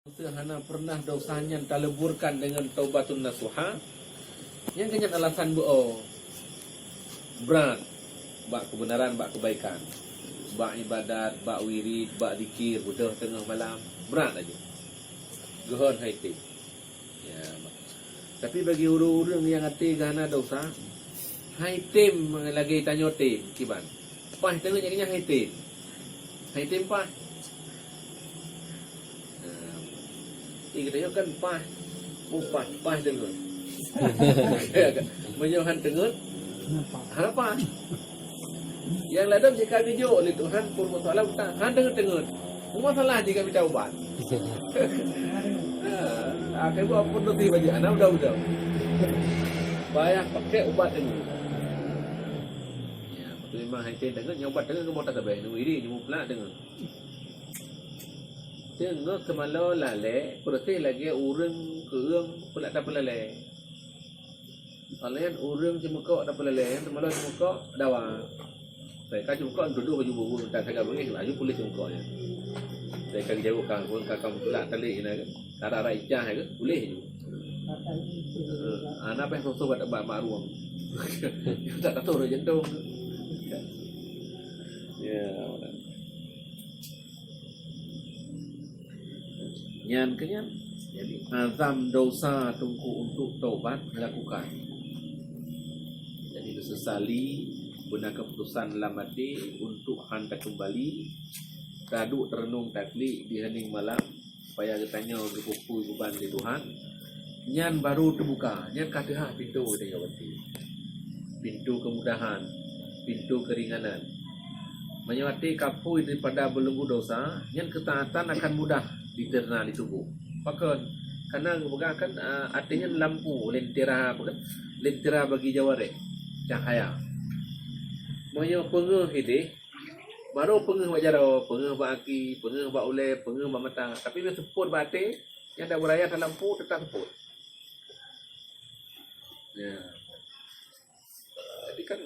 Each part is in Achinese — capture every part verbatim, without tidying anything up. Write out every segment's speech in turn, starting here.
Meusé hana pernah dosa nyan taleuburkan deungon taubatun nasuha, nyan keuh nyan alasan beu-o brat bak keubeunaran, bak keubaikan, bak ibadat, bak wirid, bak zikir, beudôh teungoh malam, brat laju. Geuhon hai tem. Ya, tapi bagi ureuëng-ureuëng nyang até geuhana dosa, hai tem lagée tanyoe tem kiban. Paih teungeut nyang nyan hai tem. Hai tem paih. Nah, eh, geutanyoe kan paih. Oh, paih, paih teungeut. Meunyoe han teungeut, hana paih. Nyang ladôm jika geujok lé Tuhan pun masalah utang, han teungeut-teungeut. Masalah jika mita ubat. Ah, akhé buah pun dosi baju anak udah-udah. Payah pakai ubat teungeut. Ya, betul memang hai tem teungeut, nyoe ubat teungeut keu mota tabeh, nunggu iri, nunggu pula teungeut. Teungoh keumalo lalée, peureuséh lagée ureuëng keueung peulak tapeulalée. Laén ureuëng ceumukok tapeulalée, teumalo ceumukok dawa. Sai ka ceumukok tudoh baju bubu, entah saga beungéh, laju puléh ceumukok nyan. Sai ka geujaweueb ka, ka, ka peulak tali na, ka rara icah ke, puléh ju. Eh, ana peh sosoh bak, bak, bak ruang. Tak tahu jantong. Ya. Nyan keuh nyan. Jadi, azam dosa teungku untuk taubat dilakukan. Jadi, disesali, beuna keuputusan lam até untuk han takeumbali, taduek teureunong taklik di heuning malam, supaya geutanyoe geupeuphue beuban lé Tuhan. Nyan baru teubuka, nyan ka teuhah pintoe geutanyoe berarti. Pintoe kemudahan, pintoe keringanan. Meunyoe até ka phui daripada beuleugu dosa, nyan keutaatan akan mudah diterna di tuboh. Pakon? Karena geupeugah kan, ah, até nyan lampu, lentera apa kan? Lentera bagi jawareh, cahaya. Meunyoe peungeuh ideh, baru peungeuh bak jaroe, peungeuh bak aki, peungeuh bak ulée, peungeuh bak mata. Tapi bila seupôt bak até, nyan dak beuraya that lampu, teutap seupôt. Ya. Jadi kan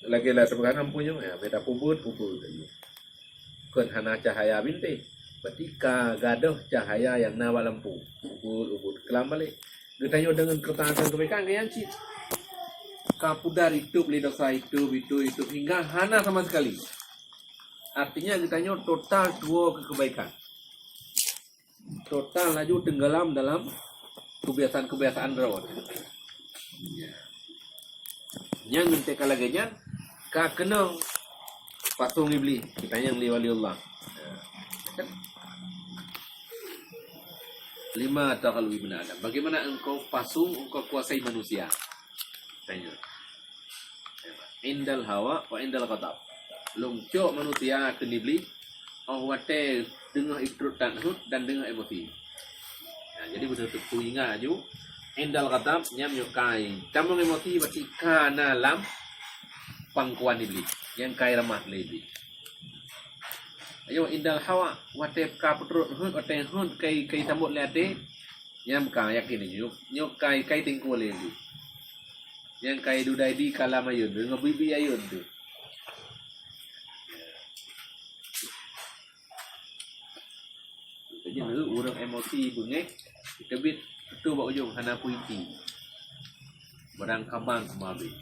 lagée lah teupeugah lampu nyoe, ya, beda pubeuet, pubeuet laju. Kon hana cahaya bintéh. Berarti ka gadôh cahaya nyang na bak lampu. Pubeuet, pubeuet, keulam balek. Geutanyoe deungon keutaatan keubaikan geuyan cit. Ka pudar itôb lé dosa, itôb, itôb, itôb, hingga hana sama sekali. Artinya geutanyoe total tuwoe keu keubaikan. Total laju tenggelam dalam kebiasaan-kebiasaan droe. Ya. Nyan ngon teuka lagée nyan, ka keunong pasong Iblih, geutanyoe lé wali Allah. Ya. Lima taghlibu ibna Adam. Bagaimana engkau pasong, engkau kuasai manusia? Tanya. Indal hawa wa indal ghadab. Lôn cok manusia keu Iblih, óh watée deungoh ipeutruet that heuet dan deungoh emosi. Nah, jadi beutôi teupeu ingat laju, indal ghadab nyan meunyoe kai tamong emosi, berarti ka na lam pangkuan Iblih, nyang kai ramah lé Iblih. Ayo indal hawa, watée ka peutruet heuet, watée heuet kai, kai sambot lé até, nyan ka yakin nyoe, nyoe kai, kai teungku lé Iblih. Nyang kai duda di ka lam ayeueng, deungoe bibi ayeueng tu. Jadi ureuëng emosi beungéh, teubiet beutôi bak ujong hana puiti. Barang kamang keumabeh.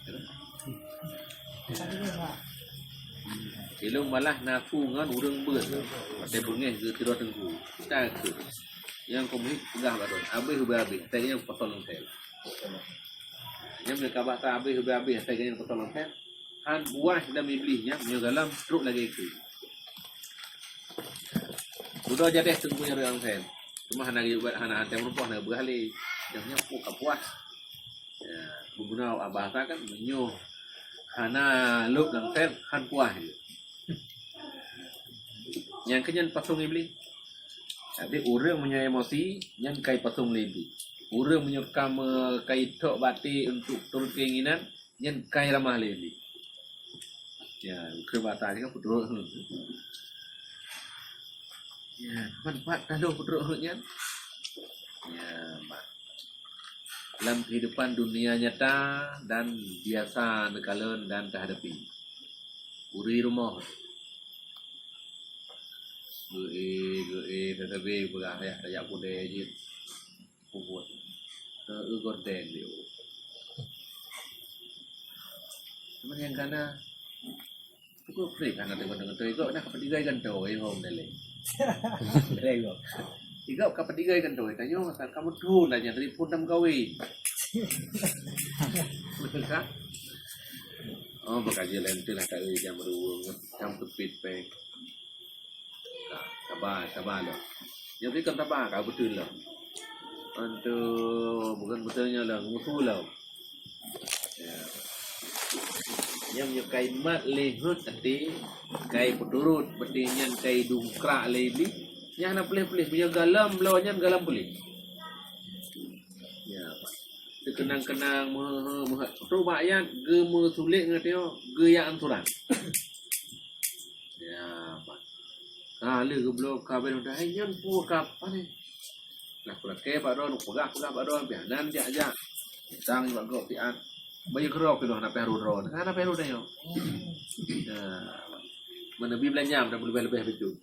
Ilong malah nafu ngon ureuëng beuet. Watée beungéh geuh sidroe teungku. Takheun. Nyang keumiet peugah bak droe, abéh ubé abéh, watée nyan pasong leuntée. Nyan meunyoe ka bak ta abéh ubé abéh, watée nyan pasong leuntée. Han puas lam Iblih nyan, meunyoe galam trok lagée keu. Udah jadeh teungku nyang reuang sen. Cuma hana geubat, hana hanteng rupoh, hana geubeurah lé. Nyang nyan, oh, ka puas. Ya, gubunur Abah ta kan, meunyoe hana lôb lam sen, han puas. Nyang keu nyan pasong Iblih. Tapi ureuëng meunyoe emosi, nyan kai pasong lé Iblih. Ureuëng meunyoe ka me-, kai tok bati untuk turut keinginan, nyan kai ramah lé Iblih. Ya, keu bata nyoe peutrok. Ya, manfaat taloh peutrok nyan. Ya, mak. Dalam kehidupan dunia nyata dan biasa neukalon dan tahadapi. Uri rumoh. Geu-e, geu-e, teuteubé peugah yah tajak pudée jeuet. Peubuet. Teu-e gorden dia. Cuman nyang kana, cukup freak kana teuka-teuka igok nak kapeudigai gantoe hom dalé. Igok kapeudigai gantoe tanyoe asal kamu tu lah nyang telepon dan gawe. Betul kan? Oh, bakaji lenteh lah tak jam dua, jam tepi peng. Saba, saba lom. Nyoe bri kon saba, ka beutôi lom. Antu, bukan beutôi nyoe lom, musu lom. Ya. Nyan nyoe kai mat lé hot até, kai peuturot, berarti nyan kai dungkrak lé iblih. Nyan hana puléh-puléh, meunyoe galam bloe nyan galam puléh. Ya, Pak. Teukeunang-keunang meuheuh-heuh, meuheuh. Trok bak ayat, geumeusulet ngon teuh, geuyak ansuran. Ya, Pak. Ka lheueh geubloe ka bèk udah, "Hai nyan peue ka apa ni?" Nah, peulakèe bak droe, peugah-peugah bak droe, pih nan jak-jak. Utang bak gob siat. Bayeue keudroe keunoe hana payah rhoh droe. Hana payah rhoh tanyoe. Nah, meuneubi beulanja dah leubeh-leubeh beutôi.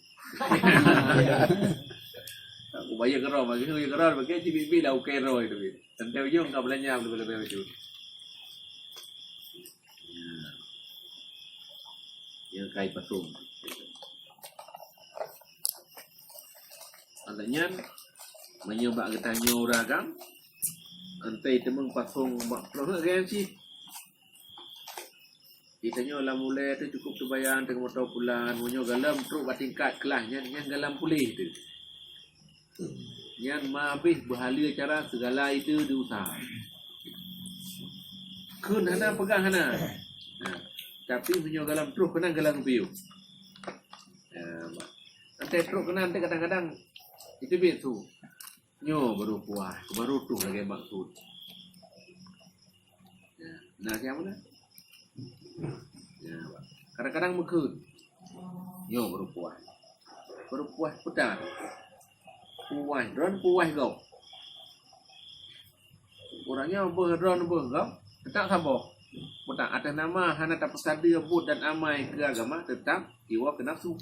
Aku bayeue keudroe, bagi bayeue keudroe, bagi cit bibi dah ukèe droe itu. Teuntèe ujong ka beulanja leubeh-leubeh beutôi. Ya. Nyang kai pasong. Antak nyan, meunyoe bak geutanyoe ureueng agam, antai teumeung pasong bak ploh lagèe nyan cit. Geutanyoe lam ulèe teuh cukup teubayang, teuka moto pulan, meunyoe galam trok bak tingkat keulah nyan, nyan galam puléh teuh. Nyan ma habéh beuhaleue cara segala itu diusaha. Kheun hana, peugah hana. Nah, tapi meunyoe galam troh keunan galam piôh. Nah, antai troh keunan antai kadang-kadang itu biet su. Nyoe baru puas, baru troh lagèe maksud. Ya, nah, siapa dah? Ya, kadang-kadang meukeun. Nyoe baru puas. Baru puas peue tan. Puas droen, puas gob. Ureueng nyoe beuh droen, beuh gob, teutap saboh. Peue tan, ateueh nama hana tapeusadeue buet dan amai keu agama, teutap jiwoe keu nafsu.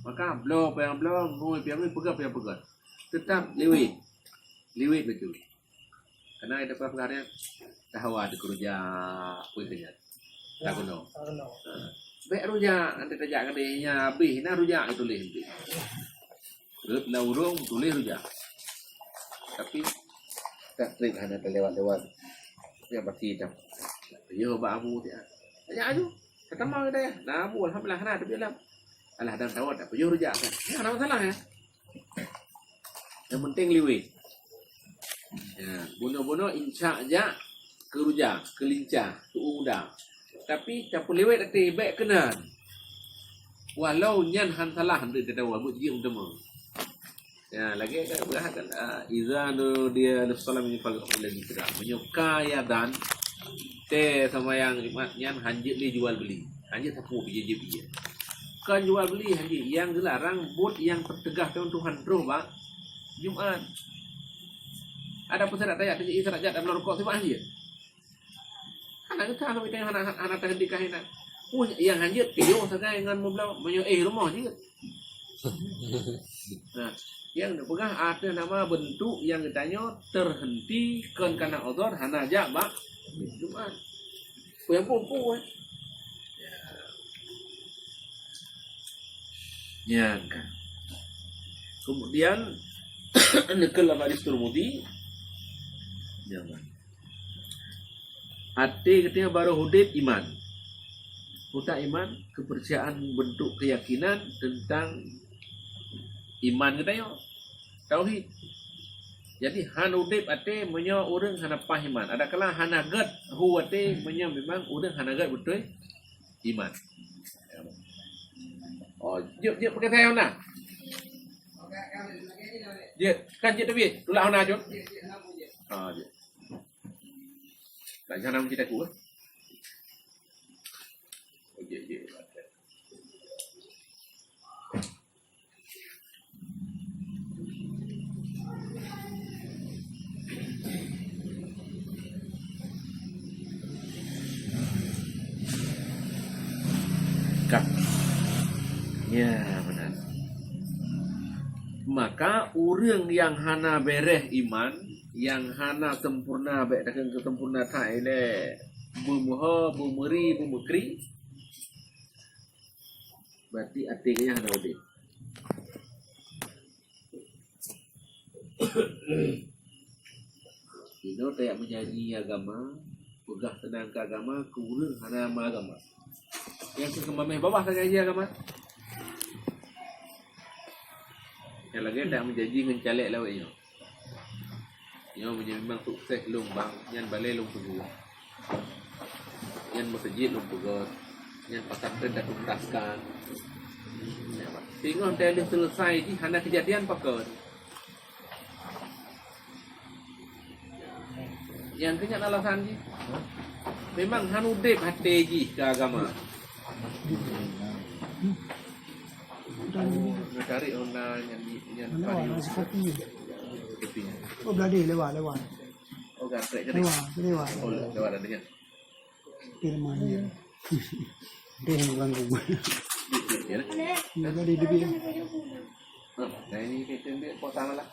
Maka bloe payang bloe, ngui payang ngui, peugah payang peugah. Teutap liwet. Liwet beutôi. Karena ada peugah-peugah nyan, dah hawa teukeureuja, peue keu nyan. Ya, tak keunoe. Tak keunoe. Ha. Bèk rujak, nanti tajak keudéh nyan habéh, na rujak geutuléh nanti. Rot lam ureueng tuléh rujak. Tapi, tak trik hana teulewat-lewat. Nyan pasti dah. Yo, bak Abu siat. Tajak aju. Tatamong keudéh. Nah, Abu, alhamdulillah, hana tapi alam. Alah, dan tawat, tak payah rujak kan. Ya, hana masalah ya. Yang penting liwet. Ya, bunoe-bunoe incak jak keu rujak, keu lincah, keu uda. Tapi tapeuliwet até bèk keunan. Walau nyan han salah untuk teudawa, buet jeuem teuma. Ya, lagèe ka peugah kan, ah, "Iza nudiya lis-shalati min fadlil masjid." Meunyoe ka ya dan teuh seumayang Jumat nyan han jeuet lé jual beuli. Han jeuet sapeue bijéh-bijéh. Kon jual beuli han jeuet. Nyang geularang buet nyang teupeugah lé Tuhan troh bak Jumat. Ada peue sarat tajak, tajak, sarat jak dan meurukok sibak han jeuet. Hana geutanyoe lom, hana, hana, hana teuhenti kah inan. Peue nyang han jeuet, tiyoe sagai ngon meubloe, meunyoe éh rumoh jeuet. Nah, nyang neupeugah ateueh nama beuntuk nyang geutanyoe teuhenti kon kana uzur hana jak bak Jumat. Peue nyang peue-peue, eh? Nyan kan. Kemudian, neukeul lam hadis Tirmidzi, nyan kan. Até geutanyoe barô udép iman. Peue tan iman, keupeurcayaan beuntuk keuyakinan teuntang iman geutanyoe, tauhid. Jadi, han udép até meunyoe ureueng hana paih iman. Adakala hana gèt hu até meunyoe memang ureueng hana gèt beutôi iman. Oh, jeuet, jeuet pakai sayang na. Jeuet, kan jeuet tapi tulak hana jeuet. Ah, jeuet. Tak jangan mesti takut, eh. Oh, jeuet, jeuet. Kap. Ya, benar. Ureuëng nyang hana bèrèh iman, nyang hana sempurna, bèk takheun keu sempurna that ilèe, beumeuho, beumeuri, beumeukri, berarti até geuh nyan hana udép. Inoe tajak meujanji agama, peugah seunang keu agama, keu ureuëng hana meuagama. Nyang keu keumameh babah tajak janji agama. Nyang lagèe tajak meujanji ngon caleg lawét nyoe. Nyoe meunyoe memang sukses lôn bang, nyan balè lôn peugöt. Nyan meuseujid lôn peugöt. Nyan pesantren tatuntaskan. Singoh teuh lheueh selesai jih hana keujadian pakon. Nyang keu nyan alasan jih. Memang hana udép até jih keu agama. Tarik honda nyan, nyan Mana tadi. Orang masih kopi. Kopi. Oh, belah dia lewat, lewat. Oh, gatrek jadi. Lewat, lewat. Oh, lewat dah dengan. Dia lemah dia. Dia yang ganggu. Dia, dia, dia. Dia tadi dia bilang. Ha, nah ini kita ambil potong lah.